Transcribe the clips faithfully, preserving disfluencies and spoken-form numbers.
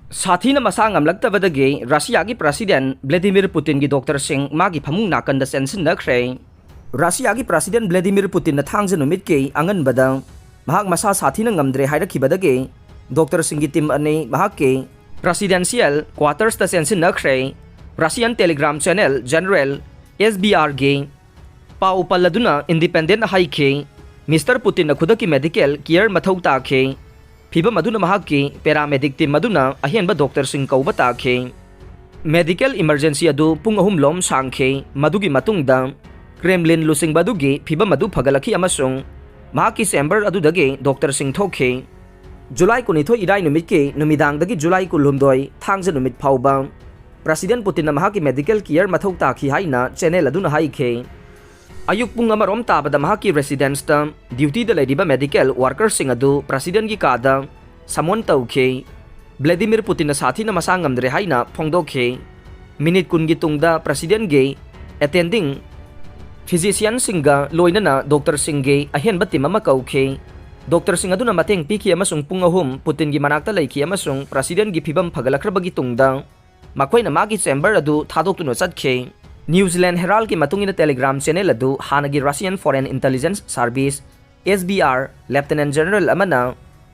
ꯁꯥꯊꯤꯅ ꯃꯁꯥ ꯉꯝꯂꯛꯇꯕꯗꯒꯤ ꯔꯁꯤꯌꯥꯒꯤ ꯄ꯭ꯔꯁꯤꯗꯦꯟ ꯕ꯭ꯂꯦꯗꯤꯃꯤꯔ ꯄꯨꯇꯤꯟꯒꯤ ꯗꯣꯛꯇꯔꯁꯤꯡ ꯃꯥꯒꯤ ꯐꯃꯨꯡ ꯅꯥꯀꯟꯗ ꯆꯦꯟꯁꯤꯟꯅꯈ꯭ꯔꯦ꯫ ꯔꯁꯤꯌꯥꯒꯤ ꯄ꯭ꯔꯁꯤꯗꯦꯟ ꯕ꯭ꯂꯦꯗꯤꯃꯤꯔ ꯄꯨꯇꯤꯟꯅ ꯊꯥꯡꯖ ꯅꯨꯃꯤꯠꯀꯤ ꯑꯉꯟꯕꯗ ꯃꯍꯥꯛ ꯃꯁꯥ ꯁꯥꯊꯤꯅ ꯉꯝꯗ꯭ꯔꯦ ꯍꯥꯏꯔꯛꯈꯤꯕꯗꯒꯤ ꯗꯣꯛꯇꯔꯁꯤꯡꯒꯤ ꯇꯤꯝ ꯑꯅꯤ ꯃꯍꯥꯛꯀꯤ ꯄ꯭ꯔꯁꯤꯗꯦꯟꯁꯤꯌꯦꯜ ꯀ꯭ꯋꯥꯇꯔꯁꯇ ꯆꯦꯟꯁꯤꯟꯅꯈ꯭ꯔꯦ꯫ ꯔꯁꯤꯌꯥꯟ ꯇꯦꯂꯤꯒ꯭ꯔꯥꯝ ꯆꯦꯅꯦꯜ ꯖꯦꯅꯔꯦꯜ ꯑꯦꯁ ꯕꯤ ꯑꯥꯔꯒꯤ ꯄꯥꯎ ꯄꯜꯂꯗꯨꯅ ꯏꯟꯗꯤꯄꯦꯟꯗꯦꯟ ꯍꯥꯏꯈꯤ, ꯃꯤꯁꯇꯔ ꯄꯨꯇꯤꯟꯅ ꯈꯨꯗꯛꯀꯤ ꯃꯦꯗꯤꯀꯦꯜ ꯀꯤꯌꯔ ꯃꯊꯧ ꯇꯥꯈꯤ꯫ ꯐꯤꯚꯝ ꯑꯗꯨꯅ ꯃꯍꯥꯛꯀꯤ ꯄꯦꯔꯥꯃꯦꯗꯤꯛ ꯇꯤꯝ ꯑꯗꯨꯅ ꯑꯍꯦꯟꯕ ꯗꯣꯛꯇꯔꯁꯤꯡ ꯀꯧꯕ ꯇꯥꯈꯤ꯫ ꯃꯦꯗꯤꯀꯦꯜ ꯏꯃꯔꯖꯦꯟꯁꯤ ꯑꯗꯨ ꯄꯨꯡ ꯑꯍꯨꯝ ꯂꯣꯝ ꯁꯥꯡꯈꯤ꯫ ꯃꯗꯨꯒꯤ ꯃꯇꯨꯡꯗ ꯀ꯭ꯔꯦꯝꯂꯤꯟ ꯂꯨꯆꯤꯡꯕ ꯑꯗꯨꯒꯤ ꯐꯤꯚꯝ ꯑꯗꯨ ꯐꯒꯠꯂꯛꯈꯤ ꯑꯃꯁꯨꯡ ꯃꯍꯥꯛꯀꯤ ꯆꯦꯝꯕꯔ ꯑꯗꯨꯗꯒꯤ ꯗꯣꯛꯇꯔꯁꯤꯡ ꯊꯣꯛꯈꯤ꯫ ꯖꯨꯂꯥꯏ ꯀꯨꯟꯅꯤꯊꯣꯏ ꯏꯔꯥꯏ ꯅꯨꯃꯤꯠꯀꯤ ꯅꯨꯃꯤꯗꯥꯡꯗꯒꯤ ꯖꯨꯂꯥꯏ ꯀꯨꯟꯍꯨꯝꯗꯣꯏ ꯊꯥꯡꯖ ꯅꯨꯃꯤꯠ ꯐꯥꯎꯕ ꯄ꯭ꯔꯁꯤꯗꯦꯟ ꯄꯨꯇꯤꯟꯅ ꯃꯍꯥꯛꯀꯤ ꯃꯦꯗꯤꯀꯦꯜ ꯀꯤꯌꯔ ꯃꯊꯧ ꯇꯥꯈꯤ ꯍꯥꯏꯅ ꯆꯦꯅꯦꯜ ꯑꯗꯨꯅ ꯍꯥꯏꯈꯤ꯫ ꯑꯌꯨꯛ ꯄꯨꯡ ꯑꯃꯔꯣꯝ ꯇꯥꯕꯗ ꯃꯍꯥꯛꯀꯤ ꯔꯦꯁꯤꯗꯦꯟꯁꯇ ꯗ꯭ꯌꯨꯇꯤꯗ ꯂꯩꯔꯤꯕ ꯃꯦꯗꯤꯀꯦꯜ ꯋꯥꯔꯀꯔꯁꯤꯡ ꯑꯗꯨ ꯄ꯭ꯔꯁꯤꯗꯦꯟꯒꯤ ꯀꯥꯗ ꯁꯃꯣꯟ ꯇꯧꯈꯤ꯫ ꯕ꯭ꯂꯦꯗꯤꯃꯤꯔ ꯄꯨꯇꯤꯟꯅ ꯁꯥꯊꯤꯅ ꯃꯁꯥ ꯉꯝꯗ꯭ꯔꯦ ꯍꯥꯏꯅ ꯐꯣꯡꯗꯣꯛꯈꯤ꯫ ꯃꯤꯅꯤꯠ ꯀꯨꯟꯒꯤ ꯇꯨꯡꯗ ꯄ꯭ꯔꯁꯤꯗꯦꯟꯒꯤ ꯑꯦꯇꯦꯟꯗꯤꯡ ꯐꯤꯖꯤꯁꯤꯌꯟꯁꯤꯡꯒ ꯂꯣꯏꯅꯅ ꯗꯣꯛꯇꯔꯁꯤꯡꯒꯤ ꯑꯍꯦꯟꯕ ꯇꯤꯝ ꯑꯃ ꯀꯧꯈꯤ꯫ ꯗꯣꯛꯇꯔꯁꯤꯡ ꯑꯗꯨꯅ ꯃꯇꯦꯡ ꯄꯤꯈꯤ ꯑꯃꯁꯨꯡ ꯄꯨꯡ ꯑꯍꯨꯝ ꯄꯨꯇꯤꯟꯒꯤ ꯃꯅꯥꯛꯇ ꯂꯩꯈꯤ ꯑꯃꯁꯨꯡ ꯄ꯭ꯔꯁꯤꯗꯦꯟꯒꯤ ꯐꯤꯕꯝ ꯐꯒꯠꯂꯛꯈ꯭ꯔꯕꯒꯤ ꯇꯨꯡꯗ ꯃꯈꯣꯏꯅ ꯃꯥꯒꯤ ꯆꯦꯝꯕꯔ ꯑꯗꯨ ꯊꯥꯗꯣꯛꯇꯨꯅ ꯆꯠꯈꯤ꯫ ꯅ꯭ꯌꯨꯖꯤꯂꯦꯟ ꯍꯦꯔꯥꯜꯒꯤ ꯃꯇꯨꯡ ꯏꯟꯅ ꯇꯦꯂꯤꯒ꯭ꯔꯥꯝ ꯆꯦꯅꯦꯜ ꯑꯗꯨ ꯍꯥꯟꯅꯒꯤ ꯔꯁꯤꯌꯟ ꯐꯣꯔꯦꯟ ꯏꯟꯇꯦꯂꯤꯖꯦꯟꯁ ꯁꯥꯔꯚꯤꯁ, ꯑꯦꯁ ꯕꯤ ꯑꯥꯔ, ꯂꯦꯐꯇꯤꯅꯦꯟ ꯖꯦꯅꯔꯦꯜ ꯑꯃꯅ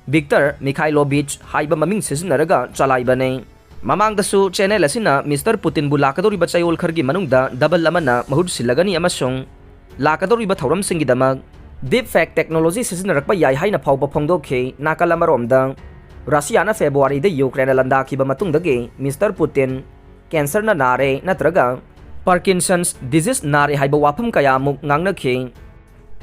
ꯚꯤꯛꯇꯔ ꯃꯤꯈꯥꯏꯂꯣꯚꯤꯆ ꯍꯥꯏꯕ ꯃꯃꯤꯡ ꯁꯤꯖꯤꯟꯅꯔꯒ ꯆꯂꯥꯏꯕꯅꯤ꯫ ꯃꯃꯥꯡꯗꯁꯨ ꯆꯦꯅꯦꯜ ꯑꯁꯤꯅ ꯃꯤꯁꯇꯔ ꯄꯨꯇꯤꯟꯕꯨ ꯂꯥꯛꯀꯗꯧꯔꯤꯕ ꯆꯌꯣꯜ ꯈꯔꯒꯤ ꯃꯅꯨꯡꯗ ꯗꯕꯜ ꯑꯃꯅ ꯃꯍꯨꯠ ꯁꯤꯜꯂꯒꯅꯤ ꯑꯃꯁꯨꯡ ꯂꯥꯛꯀꯗꯧꯔꯤꯕ ꯊꯧꯔꯝꯁꯤꯡꯒꯤꯗꯃꯛ ꯗꯤꯞ ꯐꯦꯛ ꯇꯦꯛꯅꯣꯂꯣꯖꯤ ꯁꯤꯖꯤꯟꯅꯔꯛꯄ ꯌꯥꯏ ꯍꯥꯏꯅ ꯐꯥꯎꯕ ꯐꯣꯡꯗꯣꯛꯈꯤ꯫ ꯅꯥꯀꯜ ꯑꯃꯔꯣꯝꯗ, ꯔꯁꯤꯌꯥꯅ ꯐꯦꯕ꯭ꯔꯨꯋꯥꯔꯤꯗ ꯌꯨꯀ꯭ꯔꯦꯟꯗ ꯂꯥꯟꯗꯥꯈꯤꯕ ꯃꯇꯨꯡꯗꯒꯤ ꯃꯤꯁꯇꯔ ꯄꯨꯇꯤꯟ ꯀꯦꯟꯁꯔꯅ ꯅꯥꯔꯦ ꯅꯠꯇ꯭ꯔꯒ ꯄꯥꯔꯀꯤꯟꯁꯟꯁ ꯗꯤꯖꯤꯁ ꯅꯥꯔꯦ ꯍꯥꯏꯕ ꯋꯥꯐꯝ ꯀꯌꯥꯃꯨꯛ ꯉꯥꯡꯅꯈꯤ꯫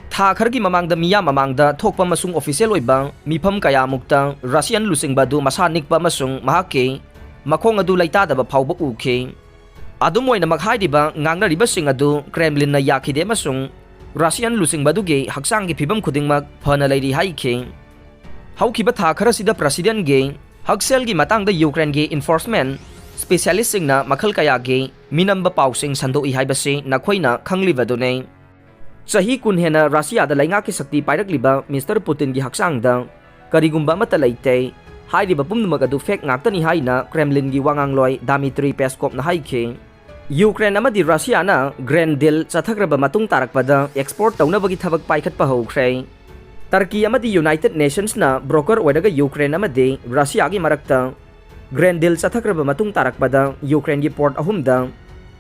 ꯊꯥ ꯈꯔꯒꯤ ꯃꯃꯥꯡꯗ ꯃꯤꯌꯥꯝ ꯃꯃꯥꯡꯗ ꯊꯣꯛꯄ ꯑꯃꯁꯨꯡ ꯑꯣꯐꯤꯁꯤꯌꯦꯜ ꯑꯣꯏꯕ ꯃꯤꯐꯝ ꯀꯌꯥꯃꯨꯛꯇ ꯔꯁꯤꯌꯟ ꯂꯨꯆꯤꯡꯕ ꯑꯗꯨ ꯃꯁꯥ ꯅꯤꯛꯄ ꯑꯃꯁꯨꯡ ꯃꯍꯥꯛꯀꯤ ꯃꯈꯣꯡ ꯑꯗꯨ ꯂꯩꯇꯥꯗꯕ ꯐꯥꯎꯕ ꯎꯈꯤ꯫ ꯑꯗꯨꯝ ꯑꯣꯏꯅꯃꯛ, ꯍꯥꯏꯔꯤꯕ ꯉꯥꯡꯅꯔꯤꯕꯁꯤꯡ ꯑꯗꯨ ꯀ꯭ꯔꯦꯝꯂꯤꯟꯅ ꯌꯥꯈꯤꯗꯦ ꯑꯃꯁꯨꯡ ꯔꯁꯤꯌꯟ ꯂꯨꯆꯤꯡꯕ ꯑꯗꯨꯒꯤ ꯍꯛꯆꯥꯡꯒꯤ ꯐꯤꯕꯝ ꯈꯨꯗꯤꯡꯃꯛ ꯐꯅ ꯂꯩꯔꯤ ꯍꯥꯏꯈꯤ꯫ ꯍꯧꯈꯤꯕ ꯊꯥ ꯈꯔꯁꯤꯗ ꯄ꯭ꯔꯁꯤꯗꯦꯟꯒꯤ ꯍꯛꯁꯦꯜꯒꯤ ꯃꯇꯥꯡꯗ ꯌꯨꯀ꯭ꯔꯦꯟꯒꯤ ꯏꯟꯐꯣꯔꯁꯃꯦꯟ ꯁ꯭ꯄꯦꯁꯤꯌꯦꯂꯤꯁꯁꯤꯡꯅ ꯃꯈꯜ ꯀꯌꯥꯒꯤ ꯃꯤꯅꯝꯕ ꯄꯥꯎꯁꯤꯡ ꯁꯟꯗꯣꯛꯏ ꯍꯥꯏꯕꯁꯤ ꯅꯈꯣꯏꯅ ꯈꯪꯂꯤꯕꯗꯨꯅꯤ꯫ ꯆꯍꯤ ꯀꯨꯟ ꯍꯦꯟꯅ ꯔꯁꯤꯌꯥꯗ ꯂꯩꯉꯥꯛꯀꯤ ꯁꯛꯇꯤ ꯄꯥꯏꯔꯛꯂꯤꯕ ꯃꯤꯁꯇꯔ ꯄꯨꯇꯤꯟꯒꯤ ꯍꯛꯆꯥꯡꯗ ꯀꯔꯤꯒꯨꯝꯕ ꯑꯃꯠꯇ ꯂꯩꯇꯦ꯫ ꯍꯥꯏꯔꯤꯕ ꯄꯨꯝꯅꯃꯛ ꯑꯗꯨ fake ꯉꯥꯛꯇꯅꯤ ꯍꯥꯏꯅ Kremlin ꯒꯤ ꯋꯥꯉꯥꯡꯂꯣꯏ Dmitry Peskov ꯅ ꯍꯥꯏꯈꯤ꯫ Ukraine ꯑꯃꯗꯤ Russia ꯅ grain deal ꯆꯠꯊꯈ꯭ꯔꯕ ꯃꯇꯨꯡ ꯇꯥꯔꯛꯄꯗ export ꯇꯧꯅꯕꯒꯤ ꯊꯕꯛ ꯄꯥꯏꯈꯠꯄ ꯍꯧꯈ꯭ꯔꯦ꯫ Turkey ꯑꯃꯗꯤ United Nations ꯅ broker ꯑꯣꯏꯔꯒ Ukraine ꯑꯃꯗꯤ Russia ꯒꯤ ꯃꯔꯛꯇ grain deal ꯆꯠꯊꯈ꯭ꯔꯕ ꯃꯇꯨꯡ ꯇꯥꯔꯛꯄꯗ Ukraine ꯒꯤ port ꯑꯍꯨꯝꯗ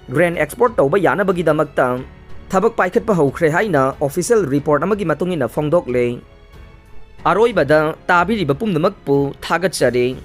grain export ꯇꯧꯕ ꯌꯥꯅꯕꯒꯤꯗꯃꯛꯇ ꯊꯕꯛ ꯄꯥꯏꯈꯠꯄ ꯍꯧꯈ꯭ꯔꯦ ꯍꯥꯏꯅ official report ꯑꯃꯒꯤ ꯃꯇꯨꯡ ꯏꯟꯅ ꯐꯣꯡꯗꯣꯛꯂꯦ꯫ ꯑꯔꯣꯏꯕꯗ ꯇꯥꯕꯤꯔꯤꯕ ꯄꯨꯝꯅꯃꯛꯄꯨ ꯊꯥꯒꯠꯆꯔꯤ꯫